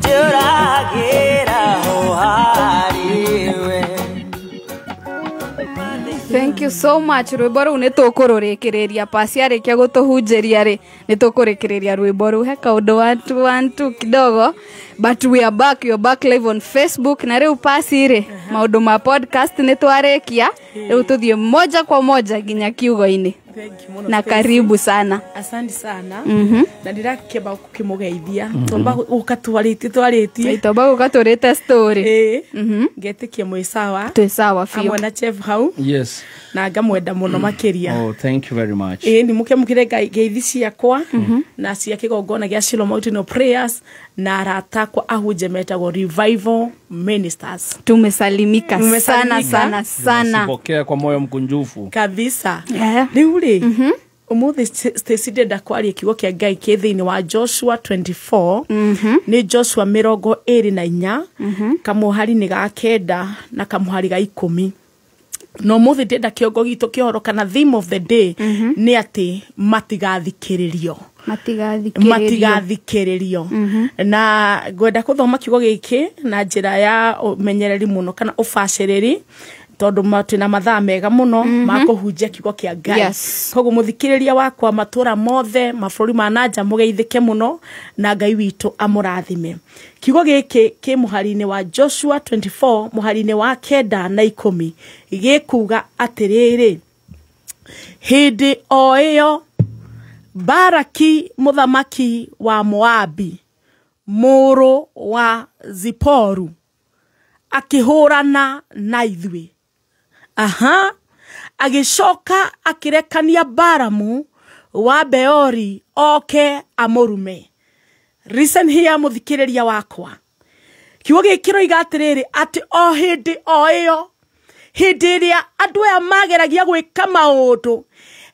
Njũragĩra ho harĩwe. Thank you so much. Rwĩmbo rũu nĩ tũkũrũrĩkĩrĩria. Pasi arĩkia gũtũhunjĩria rĩ, nĩ tũkũrĩkĩrĩria rwĩmbo rũu. He kaũndũ one two one two kidogo, but we are back. You are back live on Facebook. Na rĩu Pasi rĩ, maũndũ ma podcast nĩ twarĩkia, rĩu tũthiĩ moja kwa moja nginya kiugo-inĩ. Thank you mũno, Na Stacy. Karibu sana. Asante sana. Na ndirakĩamba gũkĩmũgeithia, twamba gũka twarĩtie twarĩtie. Twamba gũka tũrĩte story. Ĩĩ, ngetĩkia mwĩ sawa. Twĩ sawa biũ. Hamwe na chef hau. Yes. Na ngamwenda mũno makĩria. Oh, thank you very much. Ĩĩ, nĩ mũkĩamũkĩre ngeithi ciakwa na cia kĩgongona gĩa Shiloh Mountain of Prayers na arata akwa ahunjia metagwo Revival Ministers. Tumesalimika sana. Tumesalimika. Sana sana. Tunazipokea kwa moyo mkunjufu. Kabisa. Yeah. Rĩu rĩ, ũmũthĩ Stacy, ndĩrenda kwaria kiugo kĩa Ngai kĩ thĩinĩ wa Joshua 24, nĩ Joshua 24, kamũhari nĩ ga 9 na kamũhari ga 10. Na ũmũthĩ ndĩrenda kĩongo gitũ kĩa ũhoro kana theme of the day nĩ atĩ matigathikĩrĩrio. Matigathikĩrĩrio. Matigathikĩrĩrio. Na ngwenda kũthoma kiugo gĩkĩ na njĩra ya ũmenyereri mũno kana ũbacĩrĩri, tondũ twĩna mathaa mega mũno ma kũhunjia kiugo kĩa Ngai. Koguo mũthikĩrĩria wakwa, matũra mothe, mabũrũri ma nanja, mũgeithĩke mũno na Ngai witũ amũrathime. Kiugo gĩkĩ kĩ mũhari-inĩ wa Joshua 24, mũhari-inĩ wa 9 na 10, gĩkuga atĩrĩrĩ: "Hĩndĩ o ĩyo Baraki mũthamaki wa Moabi, mũrũ wa Ziporu, akĩhũrana na ithuĩ. Aha, agĩcoka akĩrekania Baramu wa Beori oke amũrume." Listen here, mũthikĩrĩria wakwa, kiugo gĩkĩ kĩroiga atĩrĩrĩ, atĩ o hĩndĩ o ĩyo, hĩndĩ ĩrĩa andũ aya mageragia gwĩka maũndũ,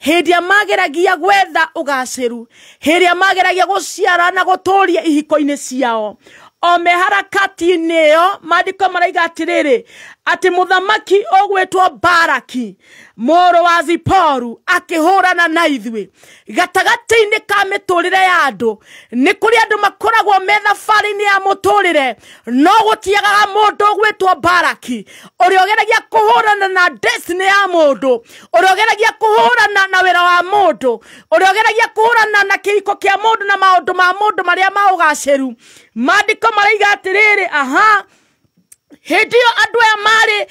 hĩndĩ ĩrĩa mageragia gwetha ũgacĩru, hĩndĩ ĩrĩa mageragia gũciara na gũtũria ihiko-inĩ ciao, o me harakati-inĩ ĩyo, maandĩko maraiga atĩrĩrĩ, atĩ mũthamaki ũgwĩtwo Baraki mũrũ wa Ziporu akĩhũrana na ithuĩ. Gatagatĩ-inĩ ka mĩtũrĩre ya andũ, nĩ kũrĩ andũ makoragwo me thabarĩ-inĩ ya mũtũrĩre, no gũtiagaga mũndũ ũgwĩtwo Baraki ũrĩa ũgeragia kũhũrana na destiny ya mũndũ, ũrĩa ũgeragia kũhũrana na wĩra wa mũndũ, ũrĩa ũgeragia kũhũrana na kĩhiko kĩa mũndũ na maũndũ ma mũndũ marĩa ma ũgacĩru. Maandĩko maraiga atĩrĩrĩ, aha, hĩndĩ ĩyo andũ aya marĩ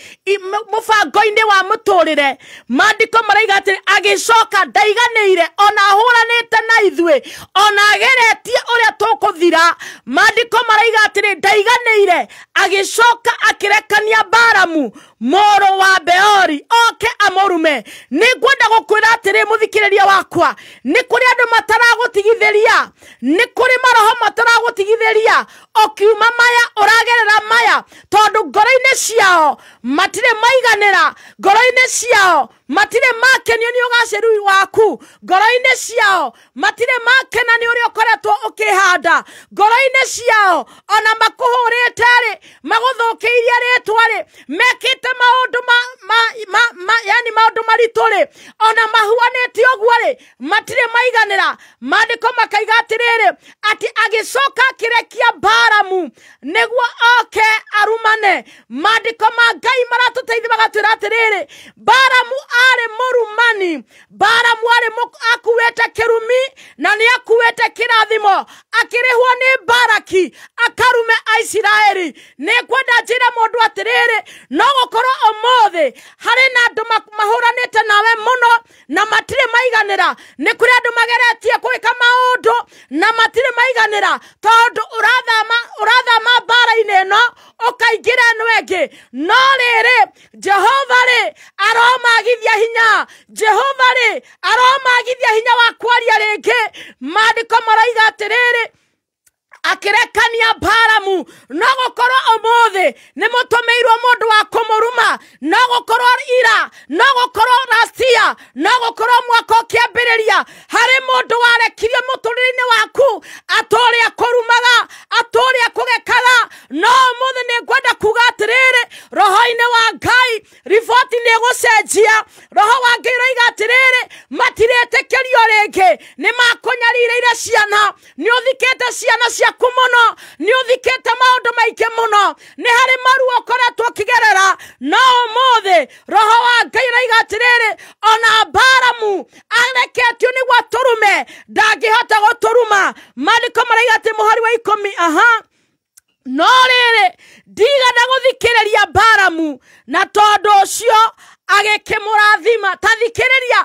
mũbango-inĩ wa mũtũrĩre, maandĩko maraiga atĩ agĩcoka ndaiganĩire, ona ahũranĩte na ithuĩ, ona ageretie ũrĩa tũkũthira, maandĩko maraiga atĩrĩ, ndaiganĩire, agĩcoka akĩrekania Baramu mũrũ wa Beori oke amũrume. Nĩ ngwenda gũkwĩra atĩrĩ, mũthikĩrĩria wakwa, nĩ kũrĩ andũ mataragũtigithĩria, nĩ kũrĩ maroho mataragũtigithĩria ũkiuma maya ũragerera maya, tondũ ngoro-inĩ ciao matirĩ maiganĩra, ngoro-inĩ ciao matirĩ makenio nĩ ũgacĩru waku, ngoro-inĩ ciao matirĩ makena nĩ ũrĩa ũkoretwo ũkĩhanda, ngoro-inĩ ciao ona makũhũrĩte rĩ, magũthũkĩirie rĩtwa rĩ, mekĩte maũndũ ma, yani maũndũ maritũ rĩ, ona mahuanĩte ũguo rĩ, matirĩ maiganĩra. Maandĩko makaiga atĩrĩrĩ, atĩ agĩcoka akĩrekia Baramu nĩguo oke arumane. Maandĩko ma Ngai maratũteithia magatwĩra atĩrĩrĩ, Baramu arĩ mũrumani. Baramu arĩ akuĩte kĩrumi na nĩ akuĩte kĩrathimo, akĩrĩhwo nĩ Baraki akarume Aisiraeli. Nĩ ngwenda njĩre mũndũ atĩrĩrĩ, no gũkorwo ũmũthĩ harĩ na andũ mahũranĩte nawe mũno na matirĩ maiganĩra. Nĩ kũrĩ andũ mageretie gwĩka maũndũ na matirĩ maiganĩra, tondũ ũrathama, ũrathama mbara-inĩ ĩno ũkaingĩra ĩno ĩngĩ. No rĩrĩ, Jehova rĩ, aromagithia hinya. Jehova rĩ, aromagithia hinya wa kwaria rĩngĩ. Maandĩko maroiga atĩrĩrĩ, akĩrekania Baramu. No gũkorwo ũmũthĩ nĩ mũtũmĩirwo mũndũ wa kũmũruma, no gũkorwo ira, no gũkorwo racia, no gũkorwo mwaka ũkĩambĩrĩria, harĩ mũndũ warekirie mũtũrĩre-inĩ waku atũrĩa akũrumaga, atũrĩa akũgekaga. No ũmũthĩ nĩ ngwenda kuga atĩrĩrĩ, roho-inĩ wa Ngai riboti nĩ ĩgũcenjia. Roho wa Ngai ũroiga atĩrĩrĩ, matirĩtĩkĩrio rĩngĩ. Nĩ makũnyarirĩire ciana, nĩ ũthikĩte ciana ciaku. ciaku mũno, nĩ ũthikĩte maũndũ maingĩ mũno, nĩ harĩ maruo ũkoretwo ũkĩgerera, no ũmũthĩ roho wa Ngai araiga atĩrĩrĩ, ona Baramu areketio nĩguo atũrume, ndangĩhota gũtũruma. Maandĩko maraiga atĩ mũhari wa 10, aha, no rĩrĩ ndigana gũthikĩrĩria Baramu, na tondũ ũcio agĩkĩmũrathima. Ta thikĩrĩria,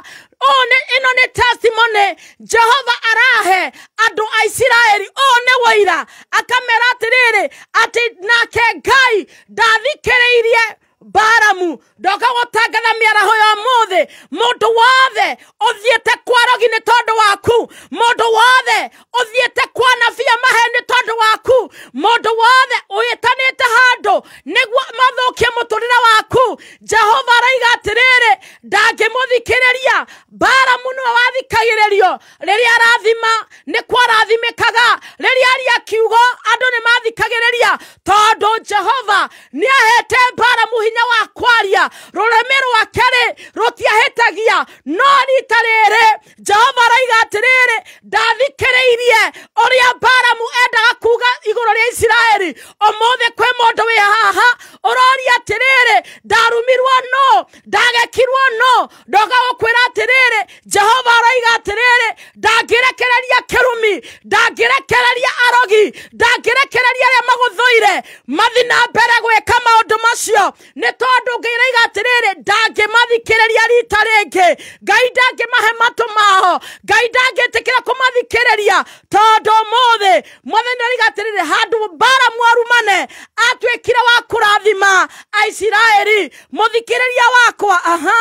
ĩno nĩ testimony Jehova arahe andũ a Isiraeli. Ũyũ nĩ wũira, akamera atĩrĩrĩ, atĩ nake Ngai ndathikĩrĩirie Baramu. Ndoka gũtangatha mĩaraho ya ũmũthĩ, mũndũ wothe ũthiĩte kwa rogi nĩ tondũ waku, mũndũ wothe ũthiĩte kwa nabii a maheni nĩ tondũ waku, mũndũ wothe ũĩtanĩte handũ nĩguo mathũkie mũtũrĩre waku, Jehova araiga atĩrĩrĩ, ndangĩmũthikĩrĩria. Baramu nĩwe wathikagĩrĩrio rĩrĩa arathima, nĩ kwarathimĩkaga, rĩrĩa aria kiugo andũ nĩ mathikagĩrĩria, tondũ Jehova nĩahete Baramu hinya wa kwaria, rũrĩmĩ rwake rĩ rũtiahĩtagia. No rita rĩrĩ Jehova araiga atĩrĩrĩ, ndathikĩrĩirie ũrĩa Baramu endaga kuga igũrũ rĩa Isiraeli. Ũmũthĩ kwĩ mũndũ wĩ haha ũroria atĩrĩrĩ, ndarumirwo no, ndagekirwo no. Ndoka gũkwĩra atĩrĩrĩ, Jehova araiga atĩrĩrĩ, ndangĩrekereria kĩrumi, ndangĩrekereria arogi, ndangĩrekereria arĩa magũthũire mathi na mbere gwĩka maũndũ macio, nĩ tondũ Ngai araiga atĩrĩrĩ, ndangĩmathikĩrĩria rita rĩngĩ. Ngai ndangĩmahe matũ mao, Ngai ndangĩtĩkĩra kũmathikĩrĩria, tondũ ũmũthĩ Mwathani araiga atĩrĩrĩ, handũ Baramu arumane atuĩkire wa kũrathima Aisiraeli. Mũthikĩrĩria wakwa, aha,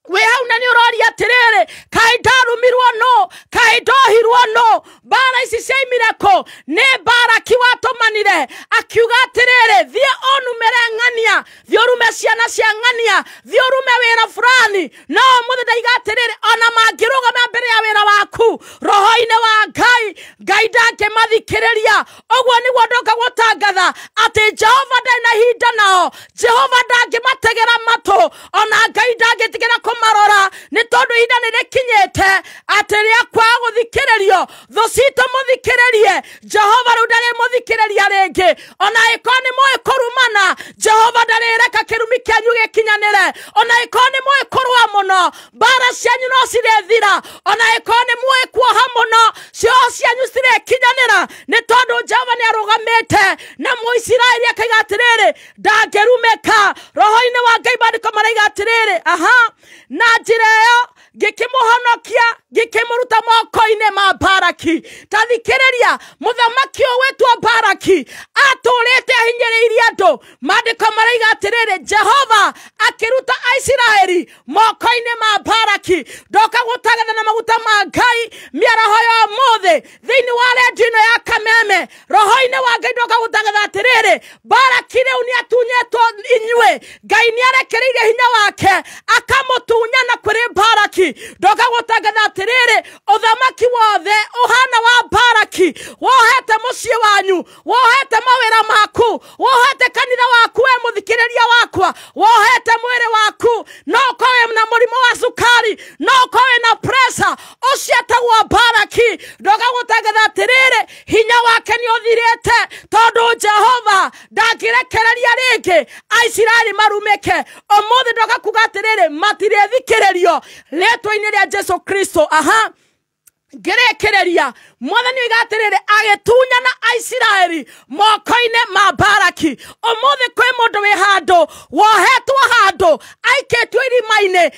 wĩ hau na nĩ ũroria atĩrĩrĩ, kaĩ ndarumirwo no, kaĩ ndohirwo no, mbara ici ciaimire kũ? Nĩ Baraki watũmanire akiuga atĩrĩrĩ, thiĩ ũnumĩre ng'ania, thiĩ ũrume ciana cia ng'ania, thiĩ ũrume wĩra fulani. No ũmũthĩ ndaiga atĩrĩrĩ, ona mangĩrũgama mbere ya wĩra waku, roho-inĩ wa Ngai, Ngai ndangĩmathikĩrĩria. Ũguo nĩguo ndoka gũtangatha atĩ Jehova ndarĩ na ihinda nao, Jehova ndangĩmategera matũ, ona Ngai ndangĩtigĩra kũmarora, nĩ tondũ ihinda nĩ rĩkinyĩte atĩ rĩa kwaga gũthikĩrĩrio. Thũ citũ mũthikĩrĩrie, Jehova rĩu ndarĩmũthikĩrĩria rĩngĩ. Ona ĩkorwo nĩ mũĩ kũrumana, Jehova ndarĩreka kĩrumi kĩanyu gĩkinyanĩre. Ona ĩkorwo nĩ mũĩ kũrũa mũno, mbara cianyu no cirĩthira. Ona ĩkorwo nĩ mũĩ kuoha mũno, cioho cianyu cirĩkinyanĩra, nĩ tondũ Jehova nĩ arũgamĩte na Mũisiraeli akaiga atĩrĩrĩ, ndangĩrumĩka. Roho-inĩ wa Ngai maandĩko maraiga atĩrĩrĩ, aha, na njĩra ĩyo ngĩkĩmũhonokia, ngĩkĩmũruta moko-inĩ ma Baraki. Ta thikĩrĩria, mũthamaki ũyũ wĩtwo Baraki atũrĩte ahinyĩrĩirie andũ. Maandĩko maraiga atĩrĩrĩ, Jehova akĩruta Aisiraeli moko-inĩ ma Baraki. Ndoka gũtagatha na maguta ma Ngai mĩaraho ya ũmũthĩ thĩinĩ wa redio ĩno ya Kameme. Roho-inĩ wa Ngai ndoka gũtagatha atĩrĩrĩ, Baraki rĩu nĩ atunyĩtwo inyuĩ. Ngai nĩ arekereirie hinya wake akamũtunyana kũrĩ Baraki. Ndoka gũtangatha atĩrĩrĩ, ũthamaki wothe ũhana wa Baraki, wohete mũciĩ wanyu, wohete mawĩra maku, wohete kanitha waku, we mũthikĩrĩria wakwa, wohete mwĩrĩ waku. No ũkorwo na mũrimũ wa cukari, no ũkorwo na pressure, ũcio etagwo Baraki. Ndoka gũtangatha atĩrĩrĩ, hinya wake nĩ ũthirĩte, tondũ Jehova ndangĩrekereria rĩngĩ Aisiraeli marumĩke. Ũmũthĩ ndoka kuga atĩrĩrĩ, matirĩthikĩrĩrio rĩtwa-inĩ rĩa Jesu Kristo. Aha, ngĩrĩkĩrĩria, Mwathani oiga atĩrĩrĩ, agĩtunyana Aisiraeli moko-inĩ ma Baraki. Ũmũthĩ kwĩ mũndũ wĩ handũ, wohetwo handũ, aikĩtio irima-inĩ,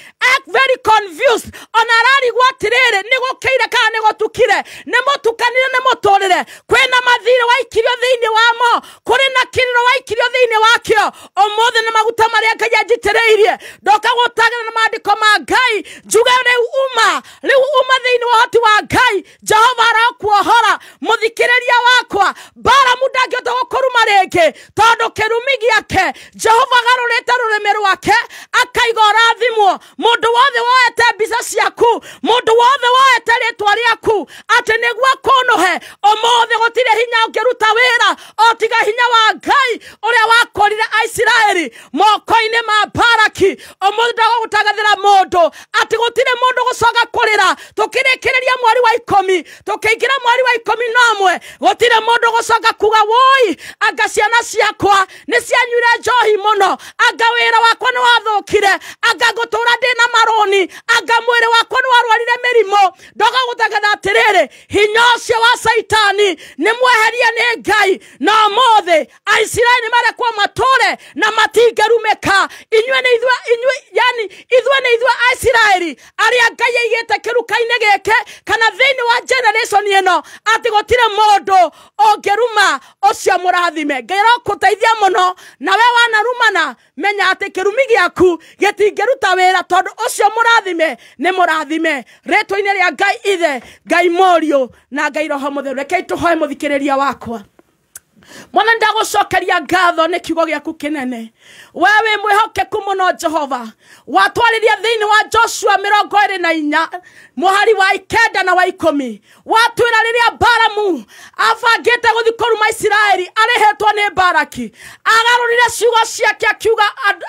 very confused, ona ararigwo atĩrĩrĩ, nĩ gũkĩire kana nĩ gũtukire, nĩ mũtukanire nĩ mũtũrĩre, kwĩna mathirĩ waikirio thĩinĩ wamo, kũrĩ na kĩrĩro waikirio thĩinĩ wakĩo. Ũmũthĩ nĩ maguta marĩa Ngai anjitĩrĩirie, ndoka gũtagĩra na maandĩko ma Ngai, njuge rĩu uma, rĩu uma thĩinĩ wa ũhoti wa Ngai. Jehova arokuohora mũthikĩrĩria wakwa. Baramu ndangĩhota gũkũruma rĩngĩ, tondũ kĩrumi gĩake Jehova agarũrĩte rũrĩmĩ rwake akaiga ũrathimwo. Mũndũ wothe woete mbica ciaku, mũndũ wothe woete rĩtwa rĩaku atĩ nĩguo akũnũhe, ũmũthĩ gũtirĩ hinya ũngĩruta wĩra. O tiga hinya wa Ngai ũrĩa wakorire Aisiraeli moko-inĩ ma Baraki. Ũmũthĩ ndagũgũtangathĩra mũndũ atĩ gũtirĩ mũndũ gũcoka kũrĩra. Tũkĩrĩkĩrĩria mweri wa 10, tũkĩingĩra mweri wa 11, gũtirĩ mũndũ gũcoka kuga woi anga ciana ciakwa nĩ cianyuire njohi mũno, anga wĩra wakwa nĩ wathũkire, anga ngũtũra ndĩna marũni, anga mwĩrĩ wakwa nĩ warwarire mĩrimũ. Ndoka gũtangatha atĩrĩrĩ, hinya ũcio wa Saitani nĩ mweherie nĩ Ngai, na ũmũthĩ Aisiraeli marekwo matũre na matingĩrumĩka. Inyuĩ nĩ ithuĩ, inyuĩ yani ithuĩ nĩ ithuĩ Aisiraeli arĩa Ngai aigĩte kĩruka-inĩ gĩkĩ kana thĩinĩ wa generation ĩno, atĩ gũtirĩ mũndũ ũngĩruma ũcio mũrathime. Ngai arokũteithia mũno, na we wanarumana menya atĩ kĩrumi gĩaku gĩtingĩruta wĩra, tondũ ũcio mũrathime nĩ mũrathime. Rĩtwa-inĩ rĩa Ngai Ithe, Ngai Mũriũ na Ngai Roho Mũtheru, rekei tũhoe mũthikĩrĩria wakwa. Mwana ndagũcokeria ngatho nĩ kiugo gĩaku kĩnene. We wĩ mwĩhokeku mũno Jehova. Watwarĩria thĩinĩ wa Joshua 24 mũhari wa 9 na wa 10, watwĩra rĩrĩa Balamu abangĩte gũthiĩ kũruma Isiraeli arĩhĩtwo nĩ Baraki, agarũrire ciugo ciake akiuga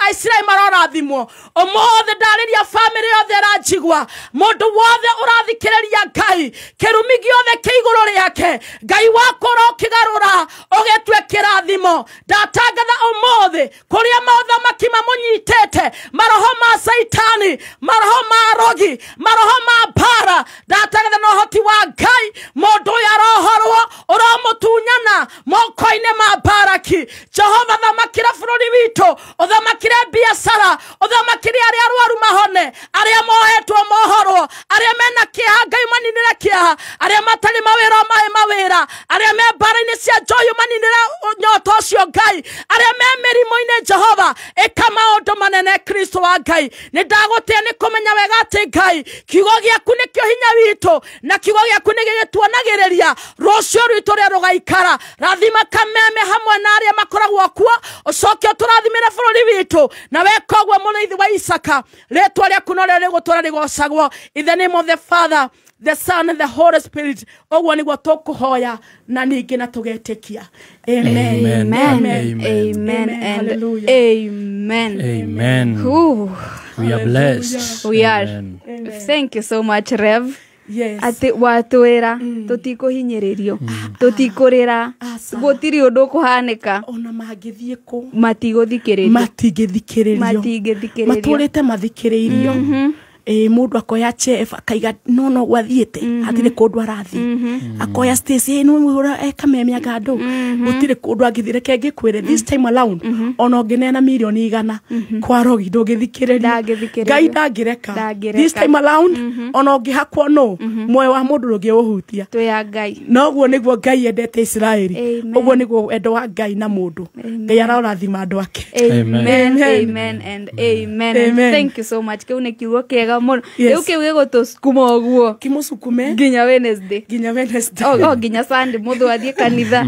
Aisiraeli marorathimwo. Ũmũthĩ ndarĩria bamĩrĩ yothe ĩranjigua, mũndũ wothe ũrathikĩrĩria Ngai, kĩrumi gĩothe kĩ igũrũ rĩake, Ngai wakwa ũrokĩgarũra ũgĩtue kĩrathimo. Ndatangatha ũmũthĩ kũrĩa maũthamaki mamũnyitĩte, maroho ma Saitani, maroho ma rogi, maroho ma mbara, ndatangatha na ũhoti wa Ngai, mũndũ ũyũ arohorwo, ũromũtunyana moko-inĩ ma Baraki. Jehova, thamakĩra bũrũri witũ, ũthamakĩre biacara, ũthamakĩre arĩa arwaru mahone, arĩa mohetwo mohorwo, arĩa mena kĩeha Ngai maninĩre kĩeha, arĩa matarĩ mawĩra mahe mawĩra, arĩa me mbara-inĩ cia njohi maninĩre nyota ũcio Ngai, arĩa me mĩrimũ-inĩ Jehova, ĩka maũndũ manene Kristo wa Ngai. Nĩ ndagũtĩa nĩ kũmenya wega atĩ Ngai kiugo gĩaku nĩkĩo hinya witũ, na kiugo gĩaku nĩ gĩgĩtuonagĩrĩria rũciũ rwitũ rũrĩa rũgaikara. Rathima kameme hamwe na arĩa makoragwo kuo, ũcoke ũtũrathimĩre bũrũri witũ, na weka ũguo mũrĩithi wa Isaka, rĩtwa rĩaku norĩo rĩgũtũũra rĩgocagwo. In the name of the Father, the Son and the Holy Spirit, ũguo nĩguo tũkũhoya na ningĩ na tũgetĩkia. Amen. Amen. Amen. Amen. And Hallelujah. amen. Amen. Ooh, We are blessed. we are. Amen. Thank you so much, Rev. Yes. Atĩ watwĩra tũtikũhinyĩrĩrio, tũtikũrĩra, Aca. gũtirĩ ũndũ ũkũhanĩka, Ona mangĩthiĩ kũ matigũthikĩrĩrio, matingĩthikĩrĩrio, matingĩthikĩrĩrio. matũrĩte mathikĩrĩirio. Mũndũ akoya chef akaiga no no gwathiĩte hatirĩ kũndũ arathiĩ, akoya Stacy no mũgũra ekamemia andũ, gũtirĩ kũndũ angĩthiĩ. Reke ngĩkwĩre this time around, ona ũngĩneana mirioni 100 kwa rogi ndũngĩthikĩrĩrio, Ndangĩthikĩrĩrio. Ngai ndangĩreka. Ndangĩreka. This time around, ona ũngĩhakwo no muoyo wa mũndũ ndũngĩũhutia. Twĩ ya Ngai. Noguo nĩguo Ngai endete Isiraeli, Amen. ũguo nĩguo wendo wa Ngai na mũndũ. Ngai arorathima andũ ake. Amen. Amen. Amen and amen. And Amen. thank you so much. Kĩu nĩ kiugo kĩega mũno. Yes. Rĩu kĩu gĩgũtũsukuma ũguo Kĩmũsukume nginya Wednesday. nginya Wednesday. O nginya Sunday mũndũ athiĩ kanitha,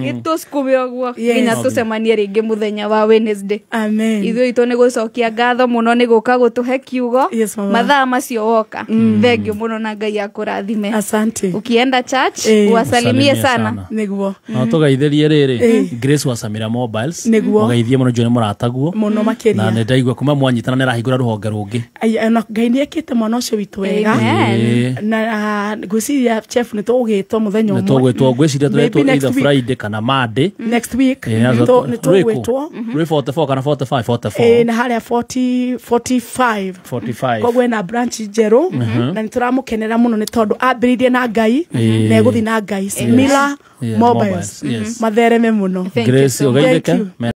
gĩtũsukume ũguo Yes. nginya tũcemanie rĩngĩ mũthenya wa Wednesday. Amen. Ithuĩ itũ nĩ gũcokia ngatho mũno nĩ gũka gũtũhe kiugo. Yes, mama. Mathaa macio woka, thengio mũno na Ngai akũrathime. Asante. Ukienda church Eh. uwasalimie Usalimie sana. sana. Nĩguo. No tũgeithĩrie rĩrĩ Grace wa Samira Mobiles. Nĩguo. Mũgeithie mũno njũĩ nĩ mũrataguo Mũno na makĩria. nĩ ndaigua kuma mwanyitana nĩ arahingũra rũhonge rũngĩ. Ai, ona Ngai nĩ ekĩte mwana ũcio witũ wega. Amen. Ĩĩ. Na ngwĩciria chef nĩ tũgũgĩtwo mũthenya Nĩ ũmwe. tũgwĩtwo, ngwĩciria Maybe tũretwo next either week. Friday kana Monday. Next week Ĩĩ, na nĩ tũgwĩtwo. Rwĩ 44 kana 45? 44. Ĩĩ, na harĩa 40 45. 45. Koguo ena branch njerũ na nĩ tũramũkenera mũno nĩ tondũ ambĩrĩirie na Ngai Ĩĩ. na egũthiĩ na Ngai. Smila Yeah, Mobiles Mobiles, yes. mathereme mũno. Thank you Grace so much. ũgeithĩke. Thank you.